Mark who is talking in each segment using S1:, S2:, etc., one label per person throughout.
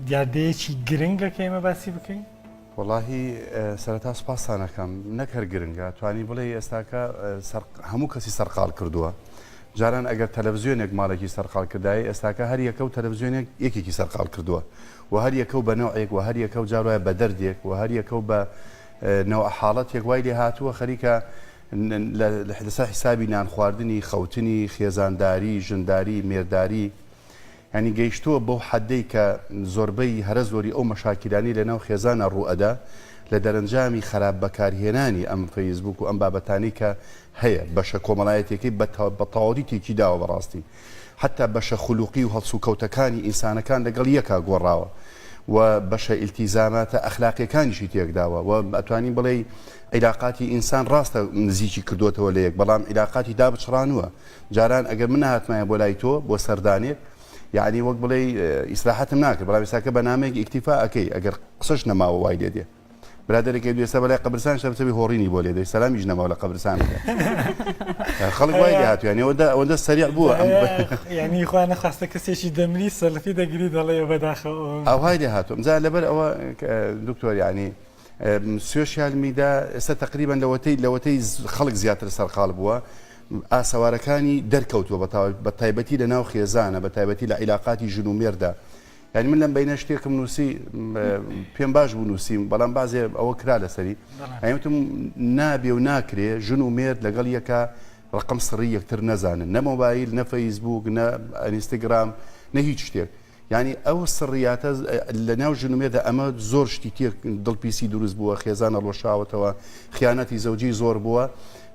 S1: دیاردەیەکی گرنگە کە ئێمە باسی بکەین؟
S2: وەڵاهی سەرەتا سوپاستان ئەکەم نەک هەر گرنگە توانی بڵێی ئێستاکە هەموو کەسی سەرقاڵ کردووە جاران ئەگەر تەلەڤزیۆنێک ماڵێکی سەرقاڵ کردایە ئێستاکە هەر یەکە و تەلەڤزیۆنێک یەکێکی سەرقاڵ کردووە و هەر یەکە و بە نەوعێک و هەر یەکە و جار وایە بە دەردێک و هەر یەکە و بە نەوع حاڵەتێک وای لێ هاتووە خەریکە لەسەر حیسابی نان خواردنی خەوتنی خێزانداری ژنداری مێرداری یانی گەیشتووە بەو حەدەی کە زۆربەی هەرە زۆری ئەو مەشاکیلانەی لەناو خێزانا ڕوو ئەدا لە دەرەنجامی خەراپ بەکارهێنانی ئەم فەیسبووک و ئەم بابەتانەی کە هەیە بەشە کۆمەڵایەتیەکەی بە تەواوەتی تێکی داوە بەڕاستی حەتا بەشە خولوقی و هەڵسوکەوتەکانی ئینسانەکان لەگەڵ یەکا گۆڕاوە و بەشە ئیلتیزاماتە ئەخلاقیەکانیشی تێکداوە و ئەتوانین بڵێی عیلاقاتی ئینسان ڕاستە نزیکی کردۆتەوە لە یەک بەڵام عیلاقاتی دابچڕانووە جاران ئەگەر من نەهاتمایە بۆ لای تۆ بۆ سەردانێک یعنی وەک بڵێی ئیسراحەتم ناکرد بەڵام ئێستاکە بە نامەیەک ئیکتیفا ئەکەی ئەگەر قسەش نەماوە وای لێ دێ برادەرێک ئەی ئێستا بەلای قەبرستان شتە بچەبی هۆڕینی بۆ لێ دەی سەلامیش نەماوە لە قەبرستانەکە خەڵک وای لێ هاتووە یعنی ئەوەندە ئەوەندە سەریع بووە ئەم
S1: یعنی خوا نەخواستە کەسێکی دەمری سەلفی دەگری دەڵێ بەداخەوە
S2: ئەوهای لێ هاتووە جا لەبەر ئەوە دکتۆر یعنی سۆشیال میدا ئێستا تەقریبەن لەوەتەی لەوەتەی خەڵک زیاتر سەرقاڵ بووە ئاسەوارەکانی دەرکەوتووە بە تایبەتی لە ناو خێزانە بە تایبەتی لە عیلاقاتی ژن و مێردا یعنی من لەم بینە شتێکم نووسی پێم باش بوو نووسیم بەڵام بازێ ئەوە کرا لەسەری ئەیوتم نابێ و ناکرێ ژن و مێرد لەگەڵ یەکە ڕقم سڕی یەکتر نەزانن نە مۆبایل نە فەیسبوک نە ئەنیستگرام نە هیچ شتێک یانی ئەو سڕیاتە لە ناو ژن و مێردە ئەمە زۆر شتی تێک دڵپیسی دروست بووە خێزان هەڵوەشاوەتەوە خیانەتی زەوجی زۆر بووە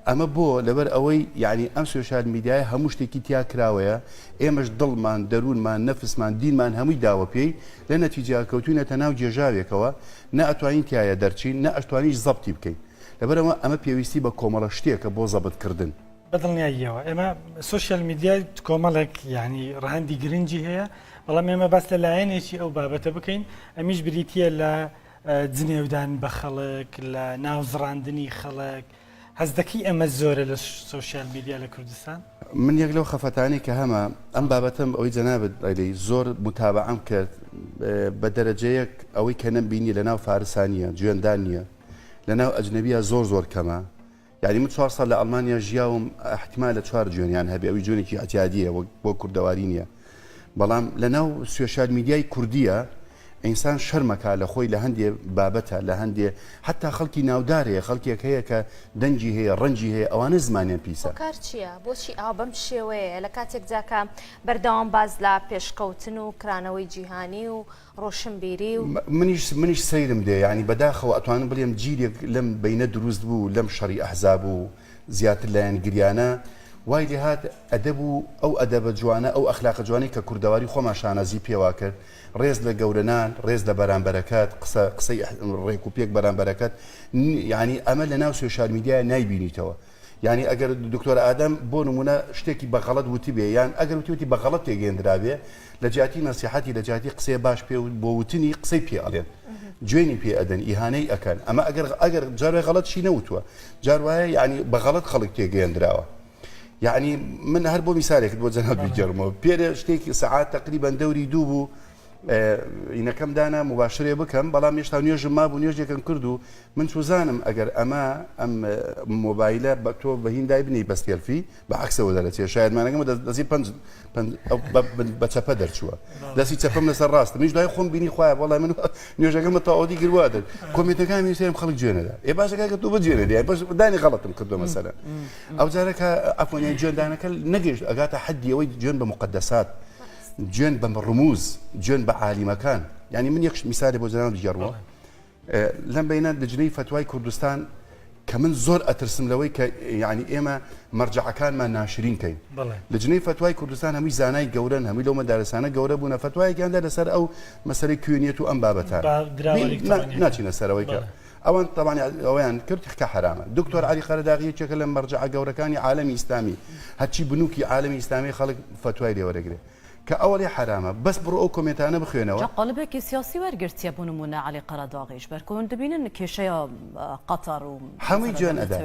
S2: ئەمە بۆ لەبەر ئەوەی یعنی ئەم سۆشیال میدیای هەموو شتێکی تیا کراوەیە ئێمەش دڵمان دەروونمان نەفسمان دینمان هەمووی داوە پێی لە نەتیجە کەوتوینەتە ناو گێژاوێکەوە نە ئەتوانین تایە دەرچین نە ئەشتوانیش زەبتی بکەین لەبەرەوە ئەمە پێویستی بە کۆمەڵە شتێکە بۆ زەبتکردن.
S1: بە دڵنیاییەوە ئێمە سۆشیال میدیا کۆمەڵێک یعنی ڕەهەندی گرنگی هەیە بەڵام ئێمە باس لە لایەنێکی ئەو بابەتە بکەین ئەمیش بریتە لە جنێودان بە خەڵک لە ناوزڕاندنی خەڵک هەست دەکەی ئەمە زۆرە لە سۆشیال میدیا لە کوردستان؟
S2: من یەک لەو خەفەتانەی کە هەمە ئەم بابەتەم ئەوەی جەنابت ئەلی زۆر متابعەم کرد بە دەرەجەیەک ئەوەی کە نەمبینی لە ناو فارسا نییە جوێندان نییە لە ناو ئەجنەبیە زۆر زۆر کەمە یانی من چوار ساڵ لە ئەڵمانیا ژیاوم ئەحتیمالە چوار جوێنیان هەبێ ئەوی جوێنێکی ئەتیادیە وەک بۆ کوردەواری نییە بەڵام لە ناو سوێشال میدیای کوردیە ئینسان شەرمەکا لە خۆی لە هەندێ بابەتە لە هەندێ حتا خەڵکی ناودار هەیە خەڵکێک هەیە کە دەنگی هەیە ڕەنگی هەیە ئەوانە زمانیان پیسە.
S3: هۆکار چییە؟ بۆچی ئاوا بەم شێوەیەیە لە کاتێکدا کە بەردەوام باس لە پێشکەوتن و کرانەوەی جیهانی و ڕۆشنبیری و.
S2: منیش منیش سەیرم دێ یانی بەداخەوە ئەتوانم بڵێم جیلێک لەم بەینە دروست بوو لەم شەڕی ئەحزاب و زیاتر لایەنگریانە وای لێهات ئەدەب و ئەو ئەدەبە جوانە ئەو ئەخلاقە جوانەی کە کوردەواری خۆمان شانازی پێوا کرد ڕێز لە گەورەنان ڕێز لە بەرامبەرەکەت قسە قسەی ڕێک و پێک بەرامبەرەکەت یانی ئەمە لە ناو سۆشیال میدیای نایبینیتەوە یانی ئەگەر دکتۆر ئادەم بۆ نمونە شتێکی بە غەڵەت وتبێ یان ئەگەر وتوێتی بە غەڵەت تێگەیەندرابێ لە جیاتی نەسیحەتی لە جیاتی قسەی باش پێ بۆ وتنی قسەی پێ ئەڵێن جوێنی پێ ئەدەن ئیهانەی ئەکەن ئەمە ئەگەر ئەگەر جارێ غەڵەت شی نەوتووە جار وایە یعنی بە غەڵەت خەڵک تێگەیەندراوە یعنی من هەر بۆ میسارێکت بۆ جەناب بگێڕمەوە پێرێ شتێکی سەعات تقریبا دەوری دوو بوو ئینەکەم دانا موباشرێ بکەم بەڵام هێشتا نوێژم مابوو نوێژێکم کرد و من چوزانم ئەگەر ئەمە ئەم مۆبایلە بە تۆ بە هین دای بنی بە سێلفی بە عەکسەوە دەرەچێ شایەدمانەکەم دەستی پەنج بە چەپە دەرچووە دەستی چەپم لەسەر ڕاست منیش دوای خۆم بینی خوایە وەڵای من نوێژەکەم بە تەواوەتی گروا دەر کۆمێنتەکان من سێرم خەڵک جوێنەدا ئێ باشە کاکە تۆ بجوێنە دای بەس دانی غەڵەتم کردو مەسەلەن ئەو جارەکە ئەفۆنیان جوێندانەکە نەگەیشت ئەگاتە حەدی ئەوەی جوێن بە مقدسات جوێن بە ڕموز جوێن بە عالیمەکان یعنی من یەک میسالێ بۆ جەناب بگێڕمەوە لەم بەینە لجنەی فەتوای کوردستان کە من زۆر ئەترسم لەوەی کە یعنی ئێمە مەرجەعەکانمان ناشرین کەین لجنەی فەتوای کوردستان هەمووی زانای گەورەن هەمووی لەو مەدارسانە گەورە بوونە فەتوایەکیاندا لەسەر ئەو مەسەلەی کوێنیەت و ئەم بابەتە ناچینە سەرەوەی کە ئەوان تەبعەن ئەوەیان کرد کە حەرامە. دکتۆر عەلی قەرەداغی یەکێکە لە مەرجەعە گەورەکانی عالەمی ئیسلامی، هەرچی بنوکی عالەمی ئیسلامی خەڵک فەتوای لێ وەرەگرێ. کە ئەوەڵێ حەرامە بەس بڕۆ ئەو کۆمێنتانە بخوێنەوە.
S4: جا قاڵبێکی سیاسی وەرگرتیە بۆ نموونە عەلی قەرەداغیش بەرکو هون دبینن کێشەیا قەتەر و
S2: هەمووی جوێن ئەدا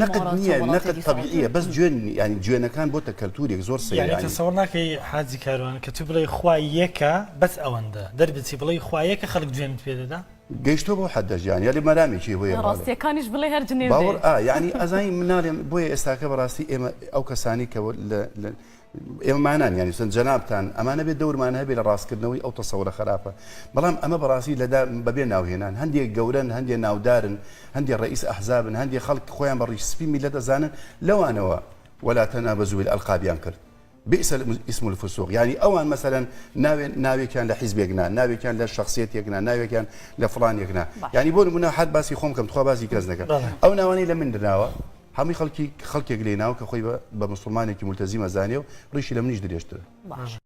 S2: نەقد نییە نەقد تەبیعیە بەس جوێن یانی جوێنەکان بۆتە کەلتورێک زۆر سەیرە
S1: یانی تەسەوڕ ناکەی حاجی کاروان کە تو بڵێی خوا یەکە بەس ئەوەندە دەربچی بڵێی خوا یەکە خەڵک جوێنت پێ دەدا؟
S2: گەیشتوە بەو حەدەش یانی یالی مەرامێکی هۆیە
S4: ڕاستیەکانیش بڵێ هەر جنێو
S2: باوەڕ ئا یانی ئەزانی من ناڵێم بۆیە ئێستاکە بەڕاستی ئێمە ئەو کەسانی کە لە ئێمەمانان یانی سەن جەنابتان ئەمانە بێ دەورمان هەبێ لە ڕاستکردنەوەی ئەو تەسەورە خراپە بەڵام ئەمە بەڕاستی لەدا بەبێ ناوهێنان هەندێک گەورەن هەندێک ناودارن هەندێک ڕئیس ئەحزابن هەندێک خەڵک خۆیان بە ڕیش سپی میلەت ئەزانن لەوانەوە ولا تنابزوا بالالقاب کرد بئس الاسم الفسوق یانی ئەوان مەسەلەن ناوێ ناوێکیان لە حیزبێک نا ناوێکیان لە شخصیەتێک نا ناوێکیان لە فڵانێک نا یانی بۆ نمونە هەر باسی خۆم کەم تخوا باسی کەس نەکەم ئەو ناوانەی لە من دراوە هەمووی خەڵکی خەڵکێک لێ ناو کە خۆی بە مسلمانێکی ملتەزیمە زانێ و ڕیشی لە منیش درێژترە.